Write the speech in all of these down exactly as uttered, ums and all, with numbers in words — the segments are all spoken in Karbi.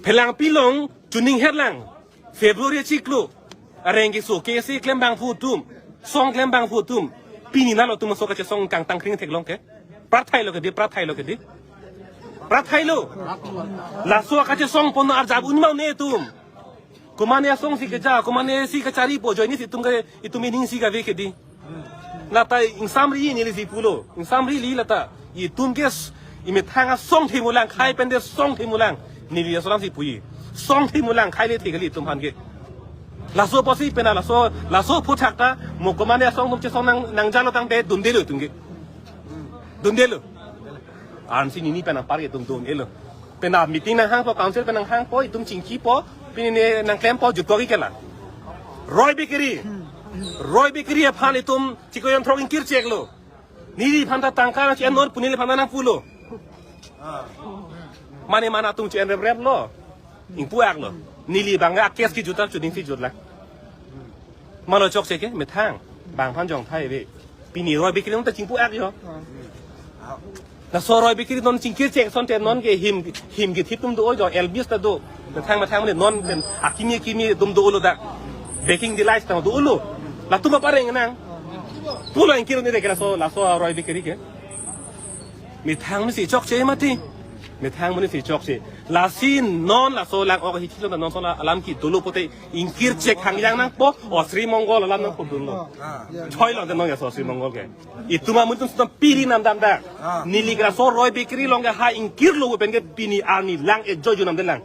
Phelangpi along chuning herlang. February chiklo. Areng keso ke si klem abangphu atum. Song klem abangphu atum. Pini nalo atum aso kachesong kangtang kring theklong ke. Prathai lo ke di, prathai lo ke di. Prathai lo. Laso kachesong pon arjap unma un-e atum. Komane asong si keja, komane si kacharipo, ajoine si itum ke, itum ining si kave ke di. Lata ingsamri neli si pulo, ingsamri li lata. Itum ke s-, imethang asong themulang, khai pen de song themulang. Neli aso lang si puji. Song themulang, khai le the kali itum aphan ke. Laso apotsi pena laso, laso aphuthak ta, mo komane asong atum chesong nang, nangjalo tangte dundelo itum ke. Dundelo. Ansi nini pen apar ke itum dundelo. Pena meeting nanghangpo, council pen nanghangpo, itum chingkipo, pini ne nangklempo, jutkok ikela. Roy Bakery. Roy Bakery aphan itum chiko yon throk ingkir cheklo. Neliphan ta tangka nang chi-en non pu neliphan nangpulo. Mane mana atum chi-en rep rep lo. Ingpu-ak lo. Neli abang a-case kejut ta chuning si jutlang. Malo chokche ke, methang. Bang aphan jong thai ve. Pini Roy Bakery along ta chingpu-ak jo. Laso Roy Bakery non chingkir chek asonte non ke him, him kethip atum do jo, Elvis ta do. Methang methang mane non pen akimi akimi atum dolo dak. Baking Delights ta dolo. Latum apareng nang. Pulo ingkir un-e ke laso, laso Roy Bakery ke. Methang mane si chokche mati. Methang mane si chokche. Lasi non laso lang-ok ahithi along non laso alam ke dolo pote ingkir chek hangjang nangpo, o Sri Mongol alam nangpudunlo. Choi lo de non ya so Sri Mongol ke. Itum amun atum sita piri namdam dak. Neli ke laso Roy Bakery along ke ha ingkirlo pen ke pini arni lang-e joijui namdelang.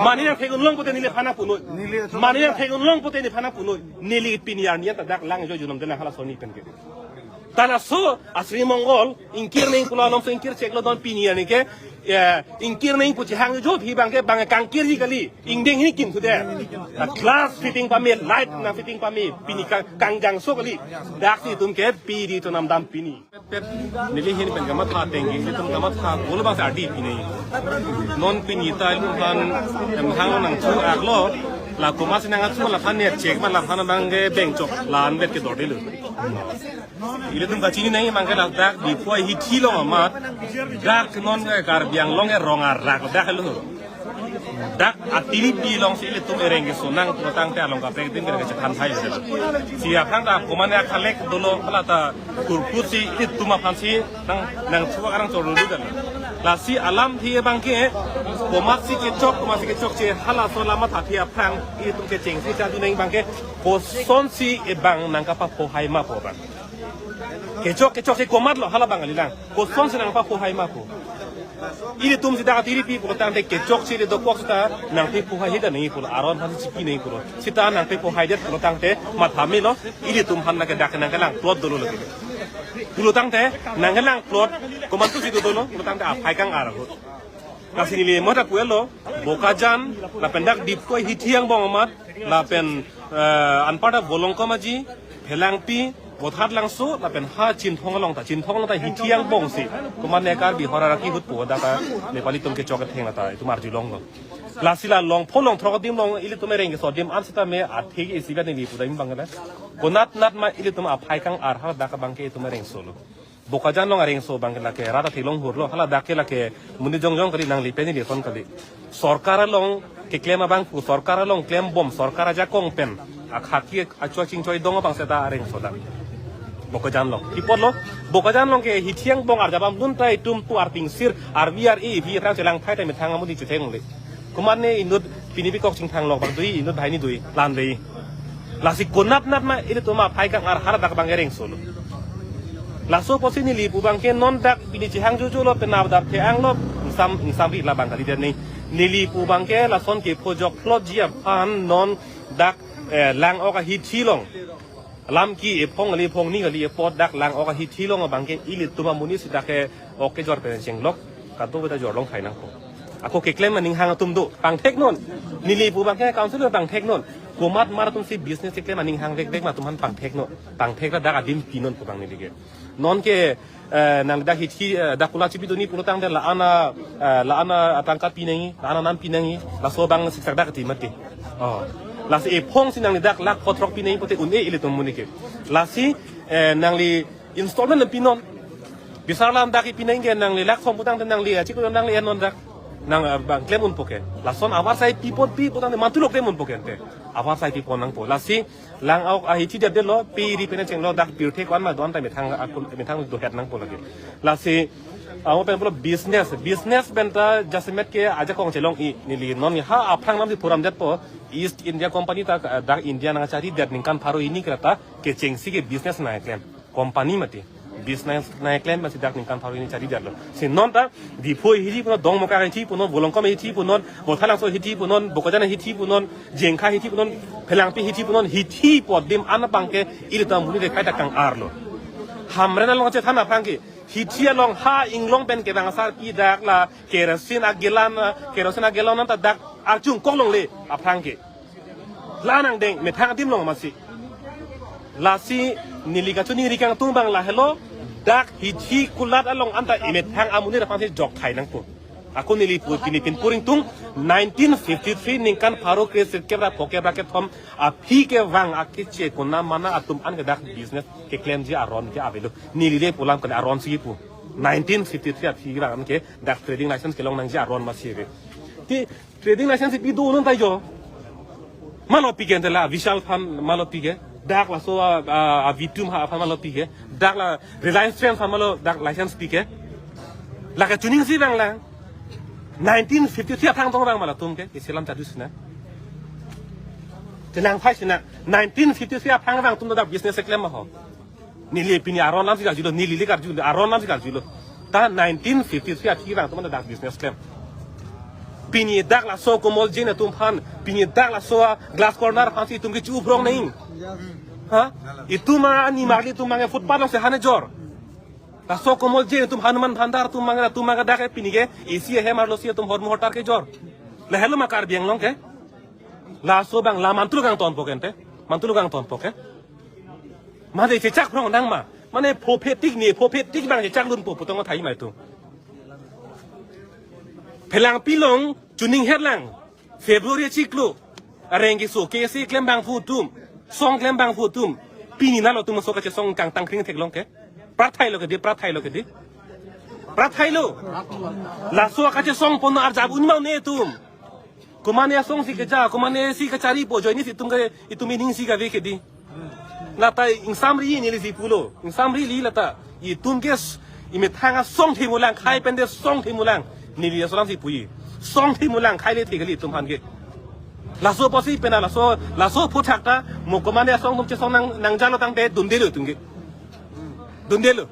Mane nangthek-un long pote neliphan nangpunoi. Mane nangthek-un long pote neliphan nangpunoi. Neli pini arni ta dak lang-e joijui namdelang hala soni pen ke. Ta laso a Sri Mongol ingkir neng pulo along so ingkir cheklo don pini arni ke, eh, ingkir neng pu chehang jo aphi abang ke bang kangkirji kali. Ingdeng hini kim sudah. Na glass fitting pame, light nangfitting pame, pini kang, kangjangso kali. Dak si itum ke piri to namdam pini. Neli hin pen kamatha tenggi, itum kamatha gol bang sa di pini. Non pini ta itum aphan emhang nangthu-ak lo. La komatsi nangthu la aphan ne chek ma la aphan abang ke bengchok la-an vet ke dordelo. Ilitum kachini nangji abang ke ladak Diphu ahithi along amat. Dak non ke Karbi Anglong ke rong arak dak lo. Dak atiripi along si ilitum ereng keso nang pulo tangte along kaprek adim ke kachethan thai. Si aphan ta komane akhalek dolo hala ta kurkut si ilitum aphan si nang, nangthu-ak arang chorlu dan. Lasi alamthe abang ke komatsi kechok, komatsi kechokche halaso alam mathathe aphrang ilitum kechengsi charju nangji abang ke kosonsi abang nangkapaphohai ma pu abang. Kechok, kechokche komatlo hala abang kalilang. Kosonsi nangpaphohai ma pu. Ilitum sita atiripi pulo tangte kechokche le dokok sita nangpaphohai hida nangji pulo, aron aphan chipi nangji pulo. Sita nangpaphohaidet pulo tangte matha melo, ilitum aphan lake dak nangkelang plot dolo lake. Pulo tangte nangkelang plot komantu si dodolo pulo tangte aphai kang-ar ahut. Lasi neli mota puelo, Bokajan, lapen dak Diphu ahithi angbong amat, lapen, eh, anparta Volongkom Aji, Phelangpi, Bothatlangso, lapen ha Chinthong along ta, Chinthong along ta hithi angbong si. Komane Karbi hor araki ahut po dak Nepali atum kechok ketheng ta, itum arjulonglo. Lasi la longpho longthrok adim along ilitum ereng keso adim an sitame athe ke isi gat neli pudam abang ke la. Konat nat ma ilitum aphai kang-ar ha dak abang ke itum ereng solo. Bokajan along areng so abang ke lake rat athek long hurlo, hala dak ke lake monit jongjong kali, nangli pen neli ason kali. Sorkar along keklem abang pu, sorkar along klembom, sorkar ajakong pen akhaki achua chingchoi dong abang seta areng so dak. Bokajan along. Pi apotlo, Bokajan along ke hithi angbong arjap damdun ta itum pu artingsir, arvi ar-e, ivi aphrang chelang thai ta methang amonit chetheng le. Komane inut pini bikok chingthang lok bang dui, inut banghini dui, lan dei. Lasi konat nat ma ilitum aphai kang-ar hala dak abang ereng solo. Laso apotsi neli pu abang ke non dak pini chehang jojo lo penap dap the-ang lo, ingsam, ingsamri la abang kalidet ne. Neli pu abang ke lason kepho jokplotji aphan non dak, eh, lang-ok ahithi along. Alam ke ephong kali ephong ni kali apot dak lang-ok ahithi along abang ke ilitum amonit si dak ke ok kejor pen chenglok, kadokave ta jorlong thai nangpo. Ako keklem aning hang atum do, pangthek non. Neli pu abang ke council pangthek non. Komat mar atum si business keklem aning hang vek vek ma atum aphan pangthek non. Pangthek la dak adim pi non pu abang neli ke. Non ke, eh, nang dak hithi, eh, dak kula chipi doni pulo tangte la-an a, eh, la-an atangka pi nangji, la-an anam pi nangji, laso abang siksak dak ti mati. Oh. Lasi ephong si nangli dak lakh phothrok pi nangji pote un-e ilitum amonit ke. Lasi, eh, nangli installment pi non. Bisar alam dak pi nangji ke nangli lakh som pu tangte nangli achiklo nangli en non dak. Nang, eh, bang klem unpo ke. Lason avarsai pipon pi putang mantu lo klem unpo ke ante. Avarsai pipon nangpo. Lasi lang-ok ahithi det detlo, pe ri pen chenglo, dak pirthe ko-an ma do-an ta methang akun, methang dohet nangpo lake. Lasi amo pen pulo business, business pen ta jasemet ke ajakong chelong-i, neli non ha aphrang namsi phuram detpo, East India Company ta, eh, dak India nangchari det ningkan pharo hini kreta kechengsi ke business nangklem. Company mati. Business nangklem masi dak ningkan pharo hini chari detlo. Si non ta Diphu hithi punon, Dongmukak hithi punon, Volongkom hithi punon, Bothalangso hithi punon, Bokajan hithi punon, Jengkha hithi punon, Phelangpi hithi punon, hithi pu adim an abang ke ilitum amonit akai ta kang-arlo. Hamren along chethan aphrang ke, hithi along ha inglong pen kevang asar ke dak la kerosene a-gallon, kerosene a-gallon an ta dak arjung koklongle aphrang ke. La nangdeng, methang adim along masi. Lasi neli kachoningri kangtung abang lahelo, dak hithi kulat along anta emethang amonit aphansi jokthai nangpo. Ako neli pu pini pin puring tung, nineteen fifty-three ningkan pharo kre sirkep ra phokep ra kethom aphi kevang akeche konat mana atum an ke dak business keklemji aron ke avelo. Neli le pu alam kali aron si pu. Nineteen fifty-three aphi kevang an ke dak trading license kelong nangji aron masi ave. Ti trading license pi do non ta jo. Malo pi ke ante la Vishal aphan malo pi ke. Dak laso a, a, a Vitum ha aphan malo pi ke. Dak la Reliance Trends aphan malo dak license pi ke. Lake chuning si bang lang. Nineteen fifty-three aphrang tong bang ma latum ke. Isi alam chadu sina. Tenang phai sina. Nineteen fifty-three aphrang bang atum dak business keklem ma ho. Neli pini aron alamsi karjulo, neli le karjulo, aron alamsi karjulo. Ta nineteen fifty-three aphi bang atum anta dak business klem. Pini dak laso Komol Jain atum aphan, pini dak laso a Glass Corner aphansi itum ke chu-uprong nai. Ha? Itum a nimarli atum abang ke footpath alongsi han ejor. Laso Komol Jain atum, Hanuman Bhandar atum abang, atum abang dak ke pini ke A C ahem arlosi atum hormu hortar kejor. Lahelo ma Karbi Anglong ke. Laso bang la mantu lo kangtonpo ke ante. Mantu lo kangtonpo ke. Mane chechak phrong nang ma. Mane phophe tik ne, phophe tik bang chechak lunpo putong thai mai tu. Phelangpi along chuning herlang. February chiklo. Areng keso ke si klem bangphu atum. Song klem bangphu atum. Pini nalo atum so kachesong kangtang kring theklong ke. Prathai lo ke di, prathai lo ke di. Prathai lo. Laso kachesong pon arjap un ma un-e atum. Komane asong si keja, komane si kacharipo ajoine si itum ke, itum ining si kave ke di. Lata ingsamri neli si pulo, ingsamri li lata. Itum ke s-, emethang asong thimulang, khai pen de song thimulang. Neli laso alam si pu-i. Song thimulang, khai le thi kali itum aphan ke. Laso apotsi pena laso, laso aphuthak ta, mo komane asong atum chesong nang, nangjalo tangte dundelo itum ke. Dundelo.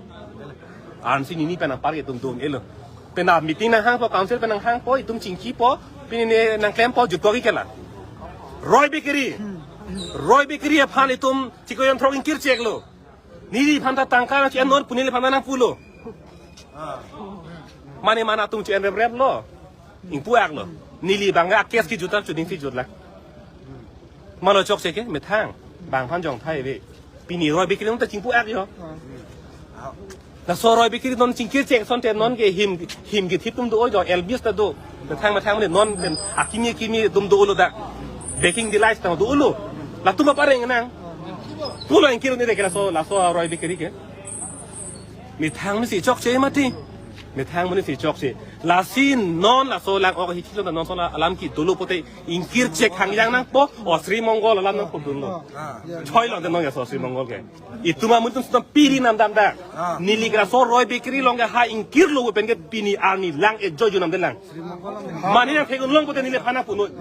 Ansi nini pen apar ke itum dundelo. Pena meeting nanghangpo, council pen nanghangpo, itum chingkipo, pini ne nangklempo, jutpo ke la. Roy Bakery. Roy Bakery aphan itum chiko yon throk ingkir cheklo. Neli aphan ta tangka nang-en non pu neli aphan nangpulo. Mane mana atum chu-en rep rep lo. Ingpu-ak lo. Neli bang a case kejut ta chuning si jutlang. Malo chokche ke methang. Bang aphan jongthai ave. Pini Roy Bakery ta chingpu-ak jo. Laso Roy Bakery non chingkir cheng asonte non ke him, him kethip atum do jo, Elvis ta do. Methang methang mane non pen akimi akimi atum dolo dak. Baking Delights ta dolo. Latum apareng nang. Pulo ingkir un-e ke laso, laso Roy Bakery ke. Methang mane si chokche mati. Methang mane si chokche. Lasi non laso lang-ok hithi lo non laso alam ke dolo pote ingkir chek hangjang nangpo, o Sri Mongol alam nangpo dunlo. Choi lo de non ya so Sri Mongol ke. Itum amonit atum sita piri namdam dak. Neli ke laso Roy Bakery along ke ha ingkir lo pen ke pini arni lang ejo junam detlang. Mane nangthek-un long pote neli aphan nangpunoi.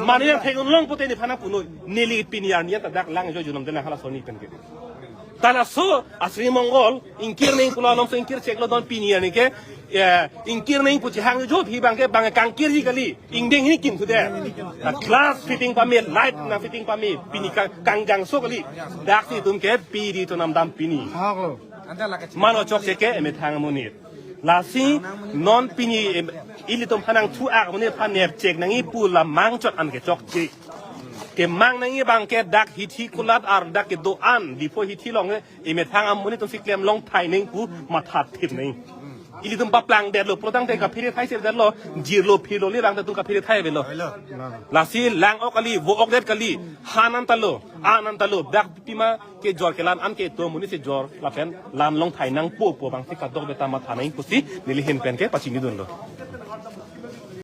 Mane nangthek-un long pote neli aphan nangpunoi. Neli pini arni anta dak lang ejo junam detlang hala soni pen ke. Ta laso a Sri Mongol ingkir neng pulo alam so ingkir cheklo don pini arni ke, eh, ingkir neng pu chihang jo phi bang ke bang kangkirji kali. Ingdeng hini kim sude. Na glass fitting pame, light nangfitting pame, pini ka-, kangjangso kali. Dak si itum ke piri to namdam pini. Malo chokche ke emethang amonit. Lasi non pini em, ilitum aphan nangthu-ak amonit aphan nepchek nangji pu la mangchot an ke chokche. Kemang nangji bang ke dak hithi kulat ar dak kedo-an Diphu hithi along emethang amonit atum si klem long thai neng pu matha thip neng. Ilitum paplang detlo, pulotangte kaphere thai sir detlo, jirlo phirlo le bang atum kaphere thai avelo. Lasi lang-ok kali, vo-ok det kali, han anta lo, an anta lo, dak pima kejor kelan an ke itum amonit si jor, lapen lan long thai nangpo pu bang si kadokave ta matha neng pusi, neli ahin pen ke pachinidunlo.